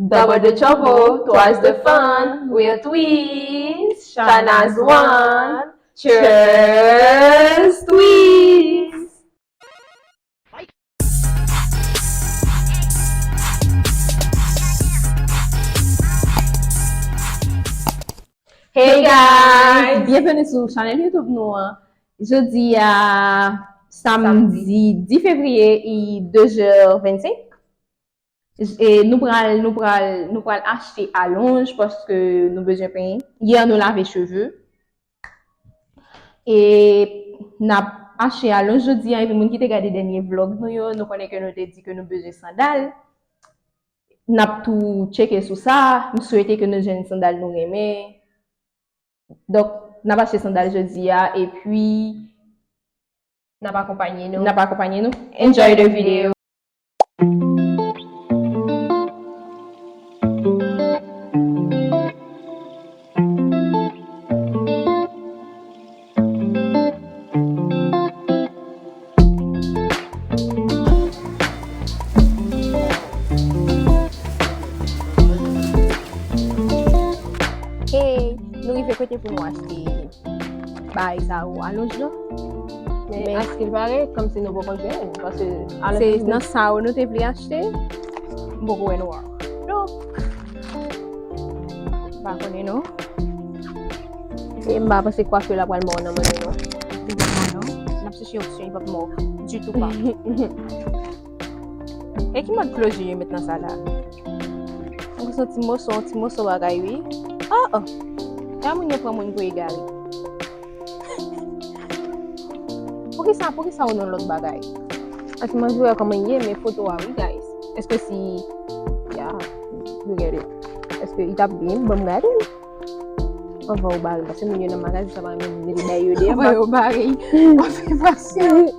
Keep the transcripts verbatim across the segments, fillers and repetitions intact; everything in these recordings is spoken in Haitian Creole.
Double the trouble, twice the fun. We're twins, Shana's one. Cheers, twins! Hey guys! Byenveni sou chanèl YouTube nou an. Jodi a samdi dis fevriye, i de zè vennsenk. E nou pral, nou pral, nou pral achte alonj paske nou bezwen penyen. Yè nou lave cheve. E n ap achte alonj jodi a, epi moun ki te gade dènye vlog nou yo, nou konnen ke nou te di ke nou bezwen sandal. N ap tou tcheke sou sa. M swete ke nou jwenn sandal nou renmen. Donk, n ap achte sandal jodi a, epi n ap akonpanye nou. N ap akonpanye nou. Enjoy the video. Hey, nou rive kote pou nou achte bagay sa yo, alonj lan. Men, men èske l pare? Kòmsi nou poko jwenn, paske alonj se nan sa yo nou te vle achte. M poko wè nou an. Non. M pa konnen non. E m pa panse kwafè la pral mò nan men nou non. Li pap mò non. N ap chèche opsyon, li pap mò ditou pa. E ki mòd closure yo met nan sa la? Mwen santi moso, ti moso bagay wi. Oh, oh. Ya moun yo pran moun pou egare. Poukisa, poukisa ou nan lòt bagay? Ak mwen vle wè kòman ye, men foto a wi, guys. Èske si, ya, look at it. Èske li t ap byen? Ban m gade l. Anvan ou bare, paske moun yo nan magazin sa pa renmen mete bagay yo deyò. Anvan yo bare. W ap fè pasyan.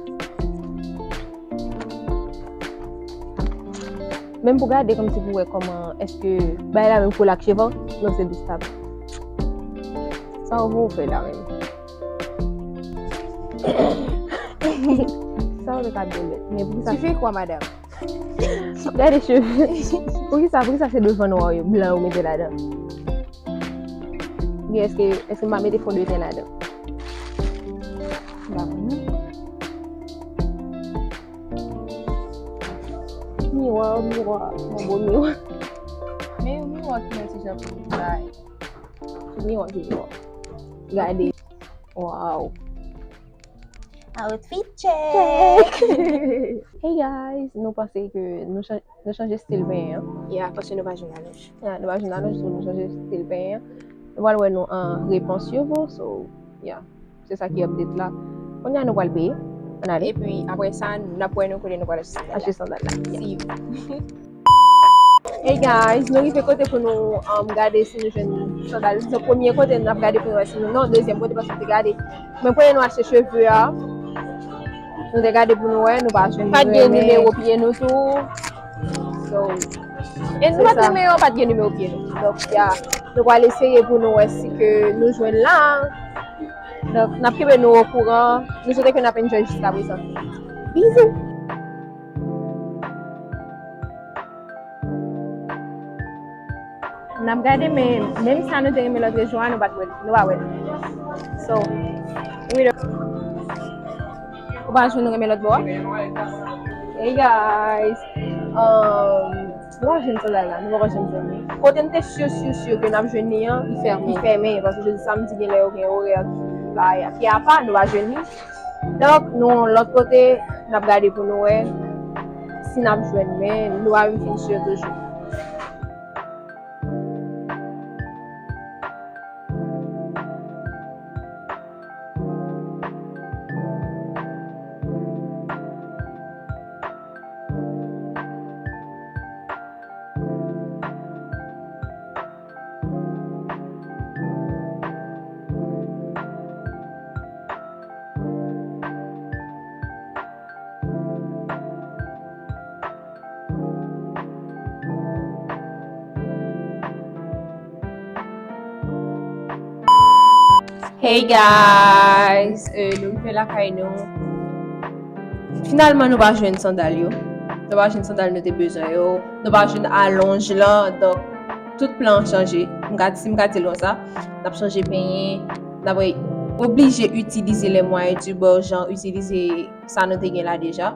Menm pou gade kòmsi pou wè kòman èske bagay la menm kole ak cheve w, non se distab. Sa ou vle w fè la menm? Sa ou te ka byen mèt. Men pou sa. Tu fais quoi, madame? Gade cheve. Poukisa, poukisa se devan nwa yo, blan yo mete ladan? Oubyen èske, èske m pa mete fon de ten ladan? M pa konnen. Miwa, miwa, yon bon miwa. Men yon miwa ki yon ti jan pou bay. Miwa, miwa. Gade. Wow. Outfit check! Hey guys, nou panse ke nou chan-, nou chanje stil penyen an? Yeah, paske nou pa jwenn alonj. Yeah, nou pa jwenn alonj, so nou chanje stil penyen an. Nou pral wè nou an repons yo vo, so, yeah. Se sa ki update la. Kounye a nou pral peye. Ann ale. Epi apre sa, n ap wè nou kote nou pral achte sandal la. Achte sandal la. Yeah. See you. Hey guys, nou rive kote pou nou, um, gade si nou jwenn sandal. So, premye kote n ap gade pou nou wè si nou, non, dezyèm kote paske nou te gade. Men premye nou achte cheve a. Nou te gade pou nou wè, nou pa jwenn. Pa t gen nimewo pye nou tou. So, e nou pa t renmen yo, pa t gen nimewo pye nou. Donk, ya, nou pral eseye pou nou wè si ke nou jwenn la. Donk, n ap kenbe nou okouran. Nou swete ke n ap enjoy jiskaprezan. Bizou! N ap gade, men menm sa nou te renmen lòt jou a, nou pa t wè l. Nou pa wè l. So, we don't. Ou pa jwenn nou renmen lòt bò a? Hey guys! Um, nou pa jwenn sandal la, nou poko janm jwenn li. Kote n te si, si, si ke n ap jwenn li an, li fèmen. Li fèmen, paske jodi samdi gen lè yo gen orè ki pa, ki apa, nou pa jwenn li. Donk, nou yon lòt kote, n ap gade pou nou wè si n ap jwenn, men nou pa menm fin si toujou. Hey guys, euh, nou rive lakay nou. Finalman, nou pa jwenn sandal yo. Nou pa jwenn sandal nou te bezwen yo. Nou pa jwenn alonj lan. Donk, tout plan an chanje. M ka, si m ka di l konsa, n ap chanje penyen. N ap oblije itilize les moyens du bord, jan itilize sa nou te gen la deja.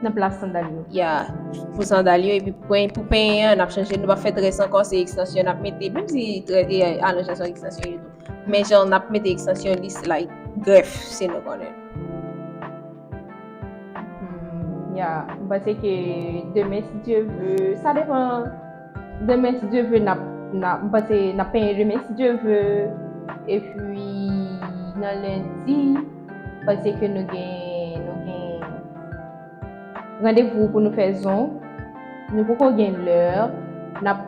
Nan plas sandal yo. Ya, pou sandal yo, epi pou, pou penyen an, n ap chanje, nou pa fè très ankò, se ekstansyon n ap mete, menm si très, e, alonj lan se yon ekstansyon yo tou. Men jan n ap mete ekstansyon, li se like grèf, si nou konnen. Hmm, ya, m panse ke demen, si Dye vle, sa depan. Demen, si Dye vle, n ap, n ap, m panse n ap penyen demen, si Dye vle. Epi, nan lendi, m panse ke nou gen, nou gen randevou pou nou fè zong. Nou poko gen lè. N ap,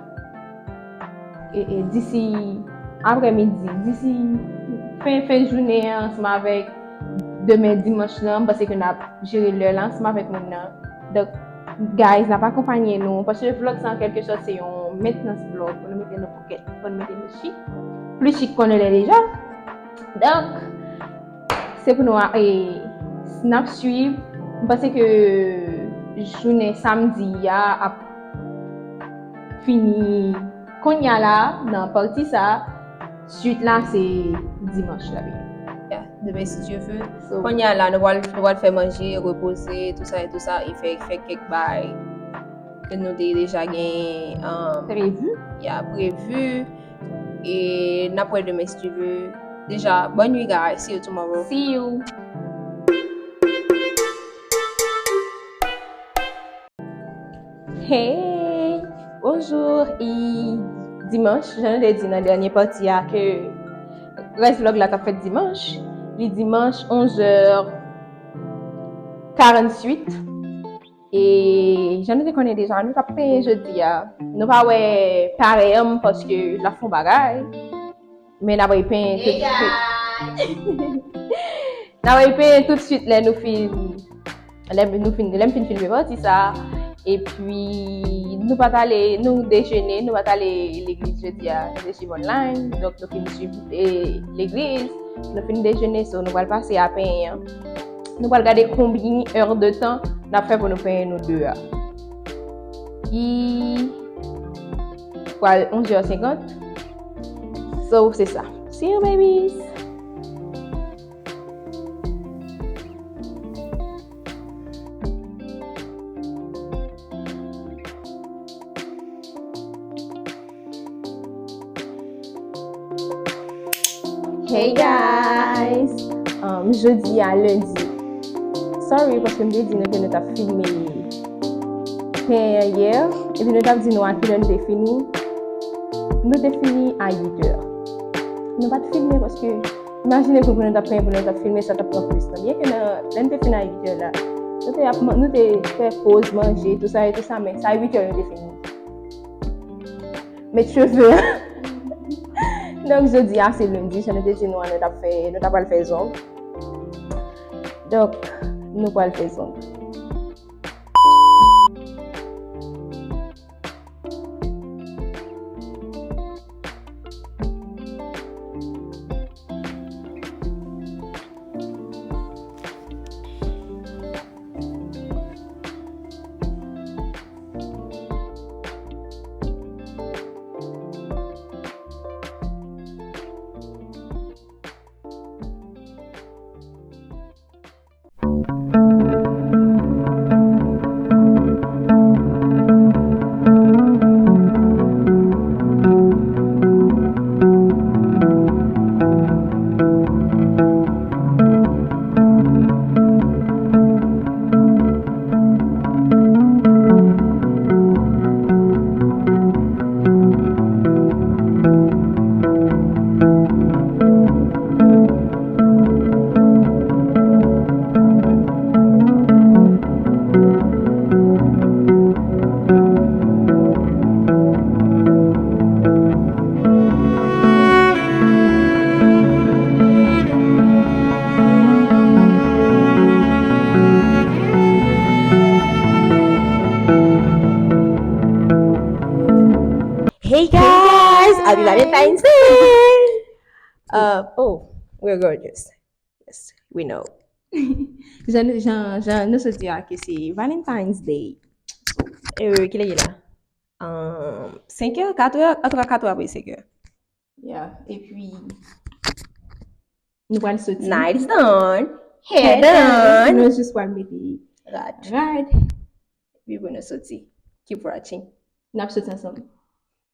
e, e, disi aprèmidi, disi fen, fen jounen an, ansanm avèk demen dimanch lan, m panse ke n ap jere lè la ansanm avèk moun nan. Donk, guys, n ap akonpanye nou, paske vlòg sa, an kèlke sòt, se yon mentnans vlòg. Pou nou mete nou pokèt, pou nou mete nou chik. Pli chik ke nou lè deja. Donk, se pou nou, e, n ap swiv. M panse ke jounen samdi a ap fini kounye a la, nan pati sa. Swit la, se dimanch la vini. Ya, demen, si Dye vle. So, kounye a la, nou pral, nou pral fè manje, repoze, tou sa e tou sa, e fè, fè kèk bagay ke nou te deja gen, um, previ. Ya, previ. E n ap wè demen, si Dye vle. Deja, bonne nuit, guys. See you tomorrow. See you. Hey! Bonjou! E dimanch, jan nou te di nan dènye pati a, ke rès vlòg la t ap fèt dimanch. Li dimanch, onzè karantuit. E jan nou te konnen deja, nou t ap penyen jodi a. Nou pa wè parèy an m paske l ap fè yon bagay. Men n ap repenyen tout swit. N ap repenyen tout swit lè nou fin, lè nou fin, lè m fin filme pati sa. Epi, nou pa t ale, nou dejene, nou pa t ale legliz jodi a, nou te swiv online. Donk, nou fin swiv, e, legliz, nou fin dejene, so nou pral pase a penyen an. Nou pral gade konbyen è de tan n ap fè pou nou penyen nou de a. Ki pral onzè senkant. So, se sa. See you, babies! Hey guys! Um, jodi a lendi. Sorry, paske m te di nou ke nou t ap filme penyen an yè, epi nou t ap di nou a kilè nou te fini. Nou te fini a uit è. Nou pa t filme paske, imajine ke pou nou t ap penyen, pou nou t ap filme, sa t ap pran plis tan. Byen ke nan, lè nou te fini a uit è la, nou te ap man-, nou te fè poz, manje, tou sa e tou sa, men sa uit è nou te fini. Met cheve. Donk, jodi a, se lendi, jan nou te di nou an, nou t ap fè, nou t ap al fè zong. Donk, nou pral fè zong. Hey guys, happy Valentine's Day! Uh, oh, we're gorgeous. Yes, we know. Jan, jan, jan nou sot di a ke se Valentine's Day. Euh, kilè ye la? Um, senk è, kat è, antouka kat è apre senk è. Yeah. Epi, nou pral soti. Night is done. Hair done. Nou jis pral mete Rad. Rad. Epi pou nou soti. Keep watching. N ap soti ansanm.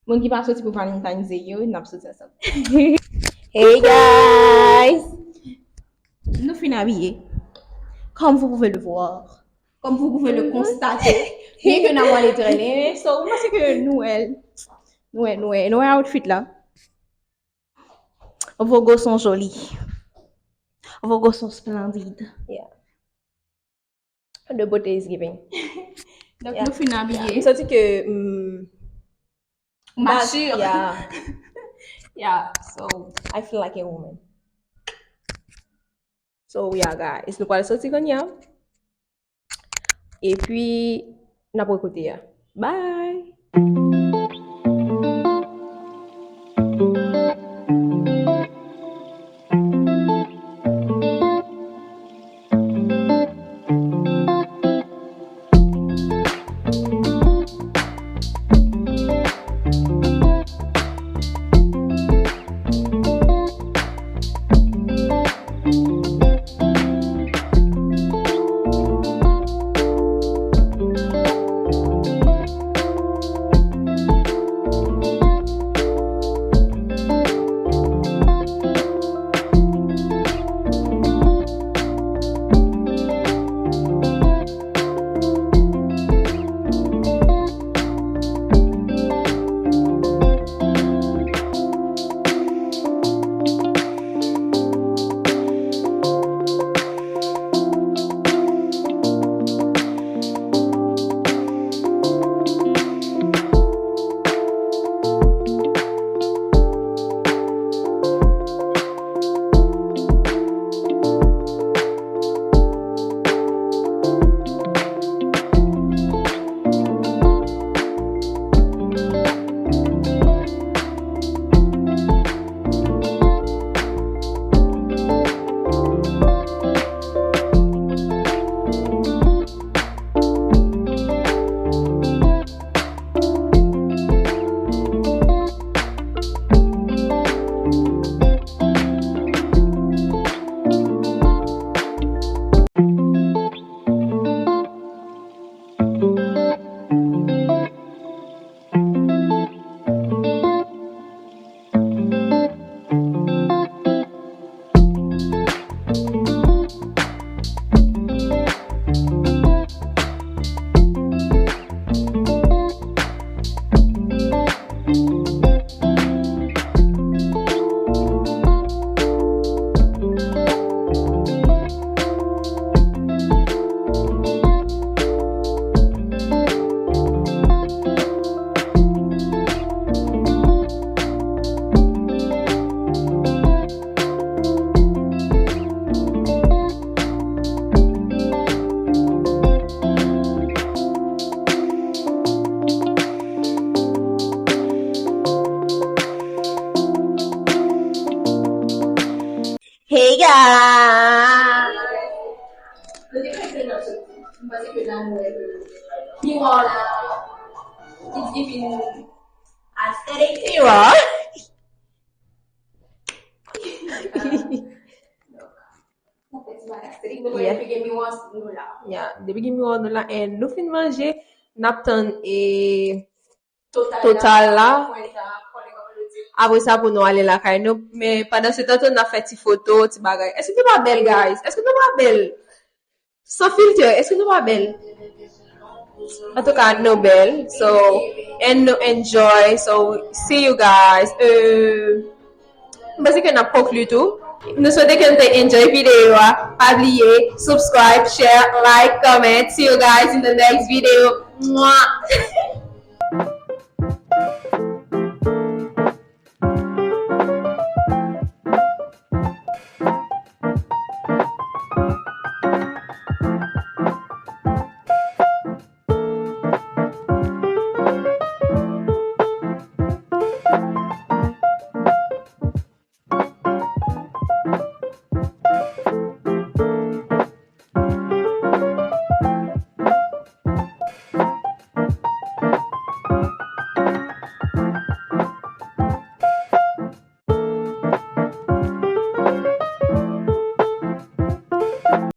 Moun ki pa soti pou Valentine's Day yo, n ap soti ansanm. Hey guys. Nou fin abiye. Comme vous pouvez le voir. Comme vous pouvez le constater. Bien que n ap pale trennen. So, mwen se ke nou wè. Nou wè, nou wè. Nou wè outfit la. Vos gosses sont jolis. Vos gosses sont splendides. Yeah. The beauty is giving. Donk nou fin abiye. M santi ke mm, Mature. Yeah. Yeah, so I feel like a woman. So yeah guys, nou pral soti kounye a. Epi n ap wè kote a. Bye. Hey guys! Miwa la, it's giving aesthetic miwa. Yeah. Yeah, depi gen miwa nou la, and nou fin manje, n ap tann e total la. Apre sa pou nou ale lakay nou. Men pandan se tan tou n ap fè ti foto, ti bagay. Èske nou pa bèl, guys? Èske nou pa bèl? San filtè, èske nou pa bèl? Antouka, nou bèl. So, and nou enjoy. So, see you guys. Euh, m panse ke n ap konkli tou. Nou swete ke nou te enjoy videyo a. Pa bliye, subscribe, share, like, comment. See you guys in the next video. Mwah!